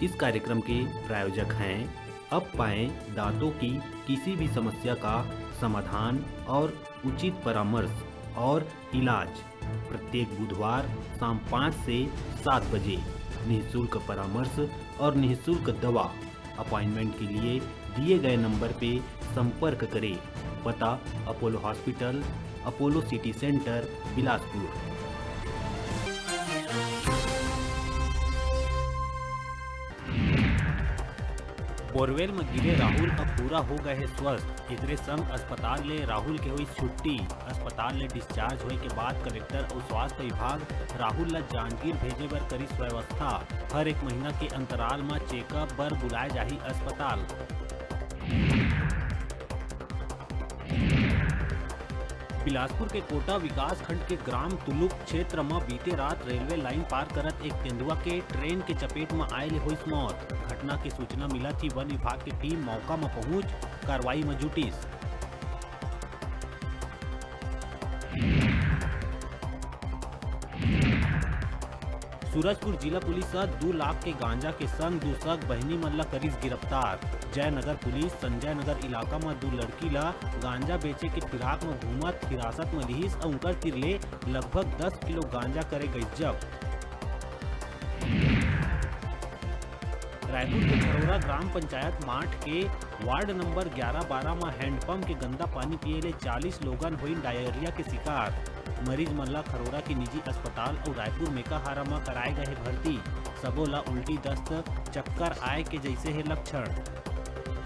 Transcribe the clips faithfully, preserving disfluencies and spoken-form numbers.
इस कार्यक्रम के प्रायोजक हैं अब पाएं दांतों की किसी भी समस्या का समाधान और उचित परामर्श और इलाज। प्रत्येक बुधवार शाम पाँच से सात बजे निःशुल्क परामर्श और निःशुल्क दवा। अपॉइंटमेंट के लिए दिए गए नंबर पे संपर्क करें। पता: Apollo hospital, Apollo city centre, Bilaspur. Borewell म गिरे राहुल अब पूरा हो गए हे स्वस्थ। एकरे संग अस्पताल ले राहुल के होइस छुट्टी। अस्पताल ले डिस्चार्ज होए के बाद कलेक्टर अउ स्वास्थ्य विभाग राहुल ल जांजगीर भेजे बर करिस व्यवस्था। हर एक महीना के अंतराल म चेकअप बर बुलाए जाही अस्पताल। बिलासपुर के कोटा विकास खंड के ग्राम तुलुक क्षेत्र म बीते रात रेलवे लाइन पार करत एक तेंदुआ के ट्रेन के चपेट म आए ले होइस मौत। घटना के सूचना मिलत ही वन विभाग के टीम मौका म पहुंच कार्रवाई म जुटिस। सूरजपुर जिला पुलिस ह दू लाख के गांजा के संग दू सग बहिनी मन ल करिस गिरफ्तार। जयनगर पुलिस संजय नगर इलाका म दू लड़की ल गांजा बेचे के फिराक म घूमत हिरासत म लिहिस अउ उंकर तीर ले लगभग दस किलो गांजा करे गइस जब्त। रायपुर के खरोरा ग्राम पंचायत माठ के वार्ड नंबर ग्यारह बारह म हैंडपंप के गंदा पानी पिए ले चालीस लोगन होइन डायरिया के शिकार। मरीज मन ला खरोरा के निजी अस्पताल अउ रायपुर मेकाहारा म कराए गए हे भर्ती। सबो ला उल्टी, दस्त, चक्कर आए के जैसे हे लक्षण।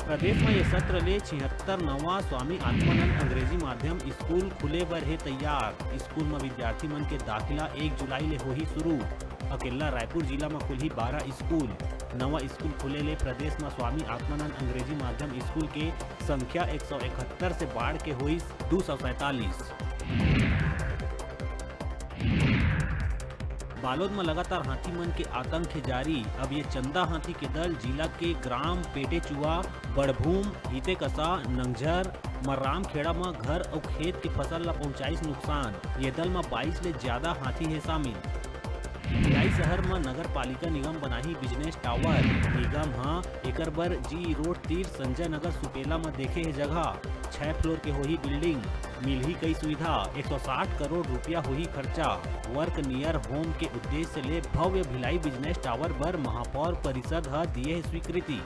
प्रदेश म ये सत्र ले छिहत्तर नवा स्वामी आत्मानंद अंग्रेजी माध्यम स्कूल खुले बर हे तैयार। स्कूल म विद्यार्थी मन के दाखिला एक जुलाई ले होही शुरू। अकेल्ला रायपुर जिला म खुलही बारह स्कूल। नवा स्कूल खुले ले प्रदेश म स्वामी आत्मानंद अंग्रेजी माध्यम स्कूल के संख्या एक सौ इकहत्तर से बाढ़ के होइस दू सौ सैंतालीस। बालोद म लगातार हाथी मन के आतंक हे जारी। अब ये चंदा हाथी के दल जिला के ग्राम पेटेचुआ, बड़भूम, हितेकसा, नंगझर, मर्रामखेड़ा म घर अउ खेत के फसल ल पहुंचाइस नुकसान। ये दल म बाईस ले ज्यादा हाथी हे शामिल। भिलाई शहर म नगर पालिका निगम बनाही बिजनेस टावर। निगम ह एकर बर जी रोड तीर संजय नगर सुपेला म देखे हे जगह। छह फ्लोर के होही बिल्डिंग, मिलही कई सुविधा। एक सौ साठ करोड़ रुपया होही खर्चा। Work near home के उद्देश्य ले भव्य भिलाई बिजनेस टावर बर महापौर परिषद ह दिए हे स्वीकृति।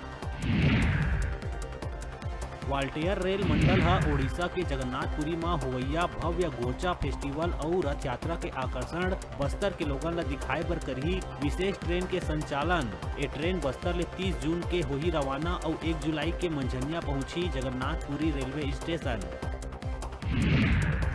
ग्वाल्टेयर रेल मंडल ह ओडिशा के जगन्नाथपुरी म होवइया भव्य गोचा फेस्टिवल अउ रथ यात्रा के आकर्षण बस्तर के लोगन ल दिखाए बर करही विशेष ट्रेन के संचालन। ए ट्रेन बस्तर ले तीस जून के होही रवाना अउ एक जुलाई के मंझनिया पहुंचही जगन्नाथपुरी रेलवे स्टेशन।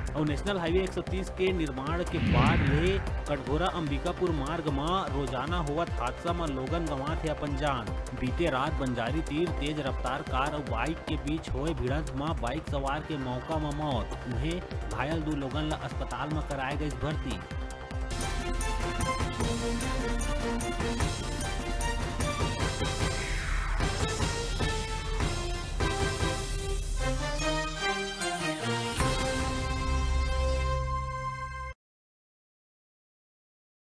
अउ नेशनल हाईवे एक सौ तीस के निर्माण के बाद ले कटघोरा अंबिकापुर मार्ग म रोजाना होवत हादसा म लोगन गंवात हे अपन जान। बीते रात बंजारी तीर तेज रफ्तार कार अउ बाइक के बीच होए भिड़ंत म बाइक सवार के मौका म मौत। उहें, घायल दू लोगन ल अस्पताल म कराए गइस भर्ती।